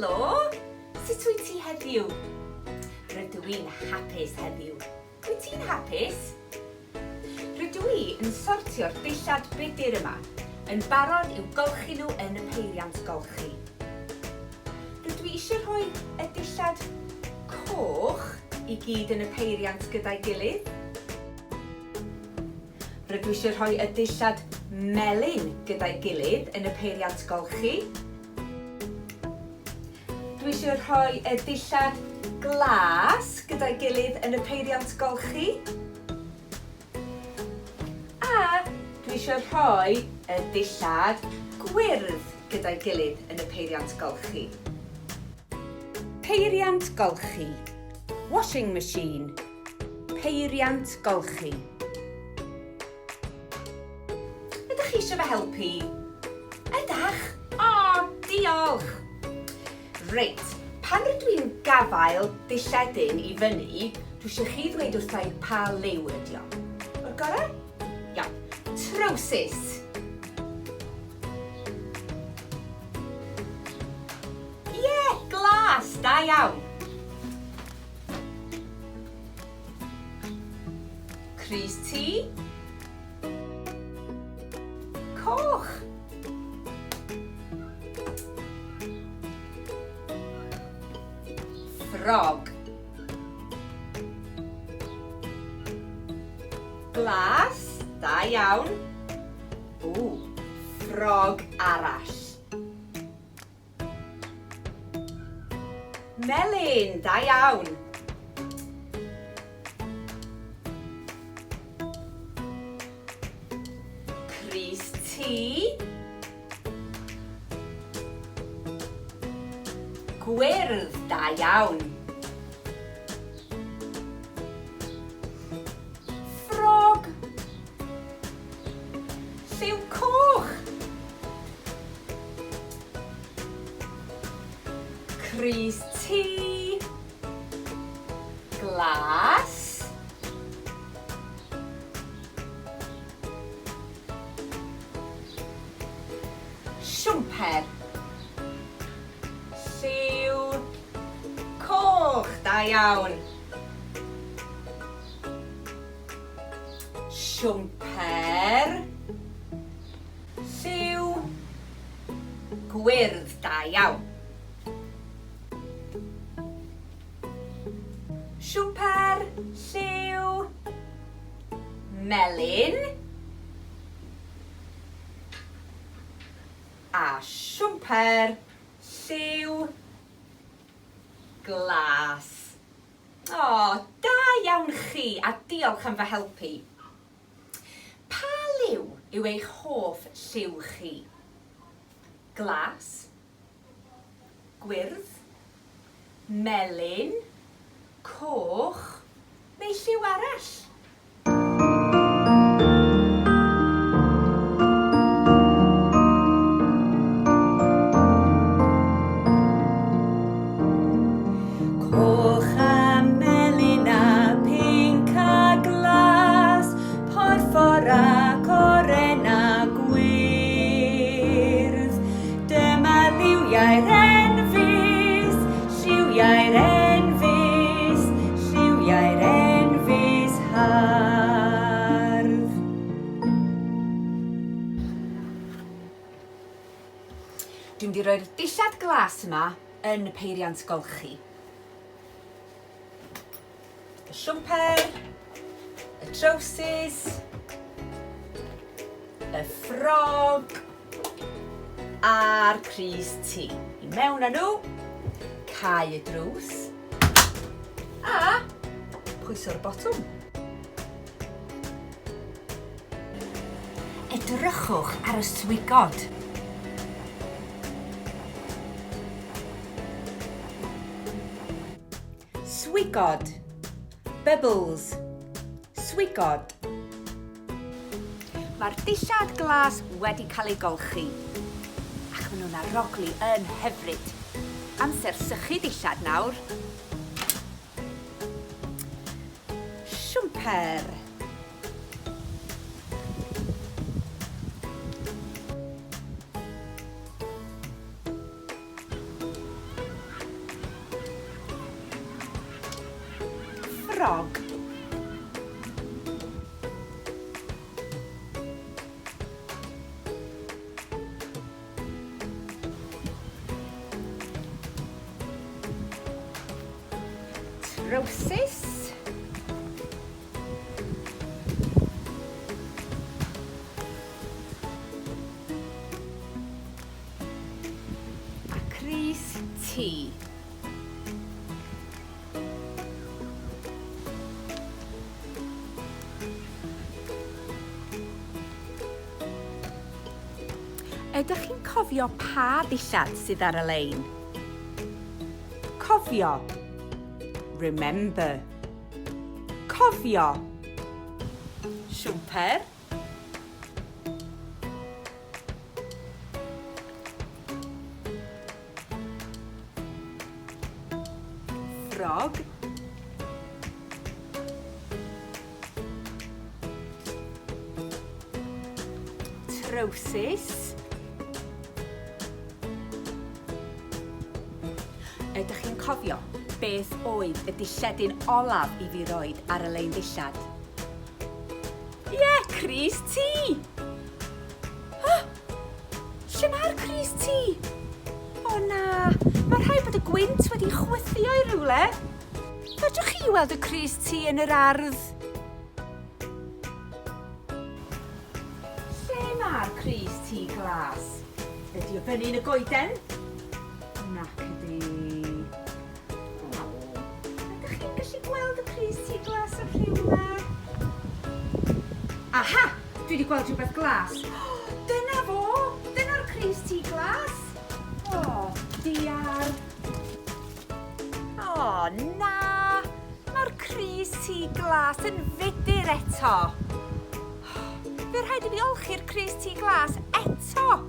Helo! Sut wyt ti heddiw? Rydw i'n hapus heddiw. Wyt ti'n hapus? Rydw i yn sortio'r dillad budr yma, yn barod i'w golchi nhw yn y peiriant golchi. Rydw i eisiau rhoi y dillad coch i gyd yn y peiriant gyda'i gilydd. Rydw i eisiau rhoi y dillad melyn gyda'i gilydd yn y peiriant golchi. Dwi eisiau rhoi y dillad glas gyda'i gilydd yn y peiriant golchi. A dwi eisiau rhoi y dillad gwyrdd gyda'i gilydd yn y peiriant golchi. Peiriant golchi. Washing machine. Peiriant golchi. Ydych chi eisiau fy helpu? Ydach? O, diolch! Reit, pan rydw i'n gafael dilledyn i fyny, dwi eisiau chi ddweud wrtha i pa liw ydi o. O'r gorau? Iawn. Trowsus. Ie, glas, da iawn. Crys T. Coch. Ffrog. Glas, da iawn. Ww, ffrog arall. Melyn, da iawn. Crys T. Gwyrdd, da iawn. Ffrog. Lliw coch. Crys T. Glas. Siwmper. Lliw coch. Da iawn. Siwmper. Lliw gwyrdd, da iawn. Siwmper, lliw melyn. A siwmper, lliw glas. O, da iawn chi, a diolch am fy helpu. Pa liw yw eich hoff lliw chi? Glas, gwyrdd, melyn, coch neu lliw arall? Coch a melyn a pinc a glas, porffor ac oren a gwyrdd. Dyma liwiau'r enfys, lliwiau'r enfys, lliwiau'r enfys hardd. Dwi'n mynd i roi'r dillad glas yma yn y peiriant golchi. Y siwmper, y trowsus, y ffrog a'r crys T. I mewn â nhw, cau y drws a pwyso'r botwm. Edrychwch ar y swigod. Swigod. Bubbles. Swigod. Mae'r dillad glas wedi cael eu golchi ac maen nhw'n arogli yn hyfryd. Amser sychu dillad nawr. Siwmper. Ffrog. Trowsus. A crys T. Ydych chi'n cofio pa ddillad sydd ar y lein? Cofio. Remember. Cofio. Siwmper. Ffrog. Trowsus. Ydych chi'n cofio beth oedd y dilledyn olaf i fi roed ar y lein ddillad? Ie, yeah, crys T! Oh, lle mae'r crys T? O na, mae rhaid bod y gwynt wedi chwythu o'i rywle. Fedrwch chi weld y crys T yn yr ardd? Lle mae'r crys T glas? Ydy o fyny yn y goeden? Nac ydy. O, ydych chi'n gallu gweld y crys T glas yn rhywle? Aha! Dwi wedi gweld rhywbeth glas. Dyna fo! Dyna'r crys T glas! O, diar. O, na! Mae'r crys T glas yn fudur eto. Fe rhaid i fi olchi'r crys T glas eto.